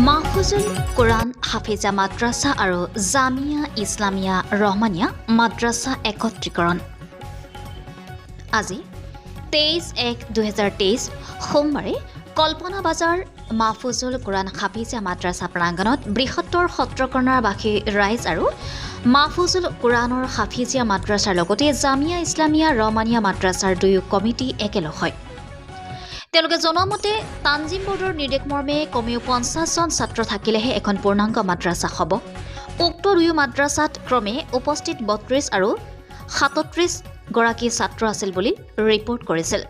মাহফুজুল কোৰাণ হাফিজা মাদ্ৰাছা আৰু জামিয়া ইছলামিয়া ৰহমানিয়া মাদ্ৰাছা একত্ৰীকৰণ। আজি 23/1/2023 সোমবাৰে কল্পনা বাজাৰ মাহফুজুল কোৰাণ হাফিজা মাদ্ৰাছা প্ৰাংগণত বৃহত্তৰ সত্ৰকৰ্ণাৰবাসী ৰাইজ আৰু মাহফুজুল কোৰাণৰ হাফিজিয়া মাদ্ৰাছাৰ লগতে জামিয়া ইছলামিয়া ৰহমানিয়া মাদ্ৰাছাৰ দুয়ো কমিটি একেলগ হয়। তেওঁলোকে জনোৱা মতে, তানজিম বৰ্ডৰ নিৰ্দেশ মৰ্মে কমেও 50জন ছাত্ৰ থাকিলেহে এখন পূৰ্ণাংগ মাদ্ৰাছা হ'ব। উক্ত দুয়ো মাদ্ৰাছাত ক্ৰমে উপস্থিত 32 আৰু 37 গৰাকী ছাত্ৰ আছিল বুলি ৰিপৰ্ট কৰিছিল।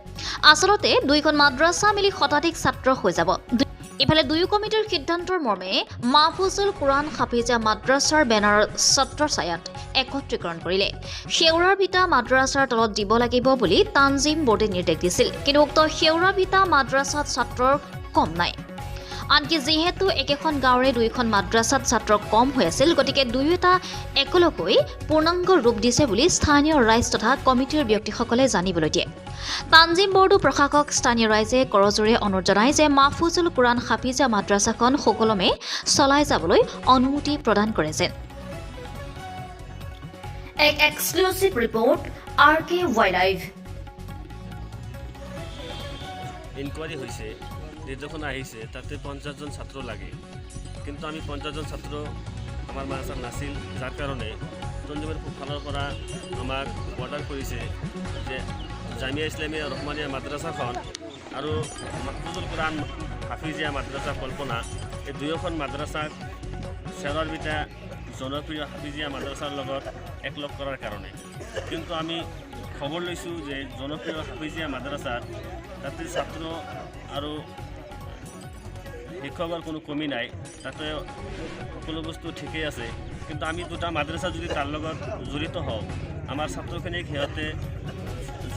আচলতে দুয়োখন মাদ্ৰাছা মিলি শতাধিক ছাত্ৰ হৈ যাব। ইফালে দুয়ো কমিটিৰ সিদ্ধান্তৰ মৰ্মে মাহফুজুল কোৰাণ হাফিজা মাদ্ৰাছাৰ বেনাৰৰ ছত্ৰছায়াত একত্ৰীকৰণ কৰিলে। সেউৰাভিটা মাদ্ৰাছাৰ তলত দিব লাগিব বুলি তানজিম বৰ্ডে নিৰ্দেশ দিছিল। কিন্তু উক্ত সেউৰাভিটা মাদ্ৰাছাত ছাত্ৰৰ কম নাই। আনকি যিহেতু একেখন গাঁৱৰে দুয়োখন মাদ্ৰাছাত ছাত্ৰ কম হৈ আছিল, গতিকে দুয়োটা একেলগ হৈ পূৰ্ণাংগ ৰূপ দিছে বুলি স্থানীয় ৰাইজ তথা কমিটিৰ ব্যক্তিসকলে জানিবলৈ দিয়ে। তানজিম বৰ্ডো প্ৰশাসক স্থানীয় ৰাইজে কৰজোৰে অনুৰোধ জনায় যে মাহফুজুল কোৰাণ হাফিজা মাদ্ৰাছাখন সুকলমে চলাই যাবলৈ অনুমতি প্ৰদান কৰে যেন। এক এক্সক্লুচিভ ৰিপৰ্ট, আৰকেৱাই লাইভ। ইনকুৱাৰী হৈছে, নিৰ্দেশনা আহিছে, তাতে 50জন ছাত্ৰ লাগে। কিন্তু আমি 50জন ছাত্ৰ আমাৰ মাদ্ৰাছাত নাছিল, যাৰ কাৰণে তঞ্জিমৰ ফালৰ পৰা আমাক অৰ্ডাৰ কৰিছে যে জামিয়া ইছলামীয়া ৰহমানীয়া মাদ্ৰাছাখন আৰু মাহফুজুল কোৰআন হাফিজিয়া মাদ্ৰাছা কল্পনা, এই দুয়োখন মাদ্ৰাছাক চেৰৰবিটা জনপ্ৰিয় হাফিজিয়া মাদ্ৰাছাৰ লগত একলগ কৰাৰ কাৰণে। কিন্তু আমি খবৰ লৈছোঁ যে জনপ্ৰিয় হাফিজিয়া মাদ্ৰাছাত তাতে ছাত্ৰ আৰু শিক্ষকৰ কোনো কমি নাই, তাতে সকলো বস্তু ঠিকেই আছে। কিন্তু আমি দুটা মাদ্ৰাছা যদি তাৰ লগত জড়িত হওঁ, আমাৰ ছাত্ৰখিনিক সিহঁতে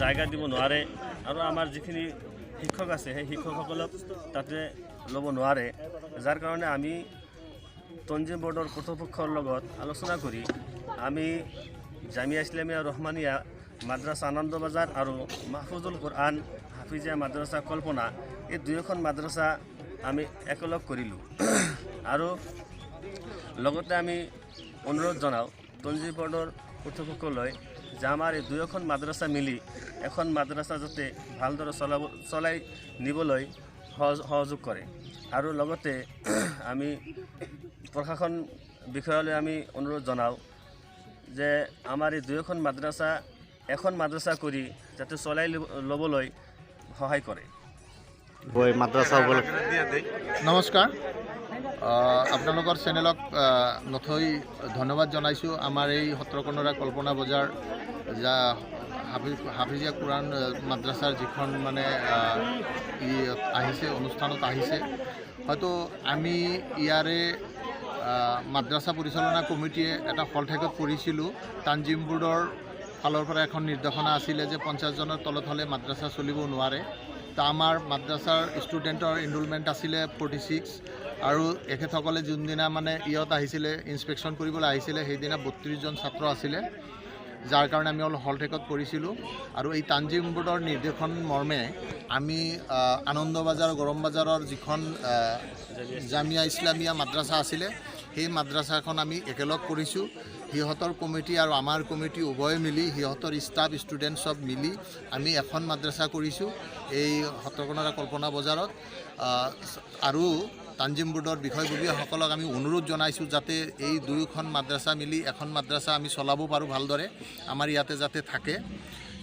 জায়গা দিব নোৱাৰে আৰু আমাৰ যিখিনি শিক্ষক আছে, সেই শিক্ষকসকলক তাতে ল'ব নোৱাৰে। যাৰ কাৰণে আমি তঞ্জিম বৰ্ডৰ কৰ্তৃপক্ষৰ লগত আলোচনা কৰি আমি জামিয়া ইছলামিয়া ৰহমানিয়া মাদ্ৰাছা আনন্দ বাজাৰ আৰু মাহফুজুল কোৰআন হাফিজিয়া মাদ্ৰাছা কল্পনা, এই দুয়োখন মাদ্ৰাছা আমি একেলগ কৰিলোঁ। আৰু লগতে আমি অনুৰোধ জনাওঁ তঞ্জিম বৰ্ডৰ কৰ্তৃপক্ষলৈ যে আমাৰ এই দুয়োখন মাদ্ৰাছা মিলি এখন মাদ্ৰাছা যাতে ভালদৰে চলাই নিবলৈ সহযোগ কৰে। আৰু লগতে আমি প্ৰশাসন বিষয়ালৈ আমি অনুৰোধ জনাওঁ যে আমাৰ এই দুয়োখন মাদ্ৰাছা এখন মাদ্ৰাছা কৰি যাতে চলাই ল'বলৈ সহায় কৰে। বই মাদ্ৰাছা উপলক্ষে। নমস্কাৰ, আপোনালোকৰ চেনেলক নথৈ ধন্যবাদ জনাইছোঁ। আমাৰ এই সত্ৰকনৰা কল্পনা বজাৰ যা হাফিজিয়া কোৰাণ মাদ্ৰাছাৰ যিখন মানে ই আহিছে, অনুষ্ঠানত আহিছে, হয়তো আমি ইয়াৰে মাদ্ৰাছা পৰিচালনা কমিটিয়ে এটা শলঠেকত পৰিছিলোঁ। তানজিম বোৰ্ডৰ ফালৰ পৰা এখন নিৰ্দেশনা আছিলে যে 50জনৰ তলত হ'লে মাদ্ৰাছা চলিব নোৱাৰে। তা আমাৰ মাদ্ৰাছাৰ ষ্টুডেণ্টৰ এনৰোলমেণ্ট আছিলে 46 আৰু এখেতসকলে যোনদিনা মানে ইয়াত আহিছিলে, ইনস্পেকশ্যন কৰিবলৈ আহিছিলে, সেইদিনা 32জন ছাত্ৰ আছিলে, যাৰ কাৰণে আমি অলপ শলঠেকত পৰিছিলোঁ। আৰু এই তানজিম বোৰ্ডৰ নিৰ্দেশন মৰ্মে আমি আনন্দ বাজাৰ, গৰম বজাৰৰ যিখন জামিয়া ইছলামিয়া মাদ্ৰাছা আছিলে, সেই মাদ্ৰাছাখন আমি একেলগ কৰিছোঁ। সিহঁতৰ কমিটি আৰু আমাৰ কমিটি উভয়ে মিলি, সিহঁতৰ ষ্টাফ, ষ্টুডেণ্ট চব মিলি আমি এখন মাদ্ৰাছা কৰিছোঁ এই সত্ৰকনৰা কল্পনা বজাৰত। আৰু তানজিম বোৰ্ডৰ বিষয়ববীয়াসকলক আমি অনুৰোধ জনাইছোঁ যাতে এই দুয়োখন মাদ্ৰাছা মিলি এখন মাদ্ৰাছা আমি চলাব পাৰোঁ ভালদৰে, আমাৰ ইয়াতে যাতে থাকে।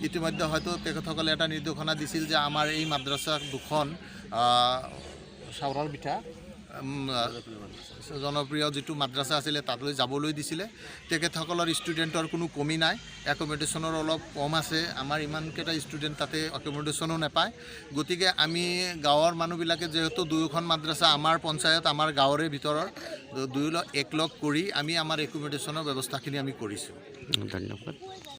ইতিমধ্যে হয়তো তেখেতসকলে এটা নিৰ্দেশনা দিছিল যে আমাৰ এই মাদ্ৰাছা দুখন চাউৰৰ পিঠা জনপ্ৰিয় যিটো মাদ্ৰাছা আছিলে, তালৈ যাবলৈ দিছিলে। তেখেতসকলৰ ষ্টুডেণ্টৰ কোনো কমি নাই, একমডেশ্যনৰ অলপ কম আছে। আমাৰ ইমানকেইটা ষ্টুডেণ্ট তাতে একমডেশ্যনো নাপায়। গতিকে আমি গাঁৱৰ মানুহবিলাকে, যিহেতু দুয়োখন মাদ্ৰাছা আমাৰ পঞ্চায়ত, আমাৰ গাঁৱৰে ভিতৰৰ, দুয়ো একলগ কৰি আমি আমাৰ একমডেশ্যনৰ ব্যৱস্থাখিনি আমি কৰিছোঁ। ধন্যবাদ।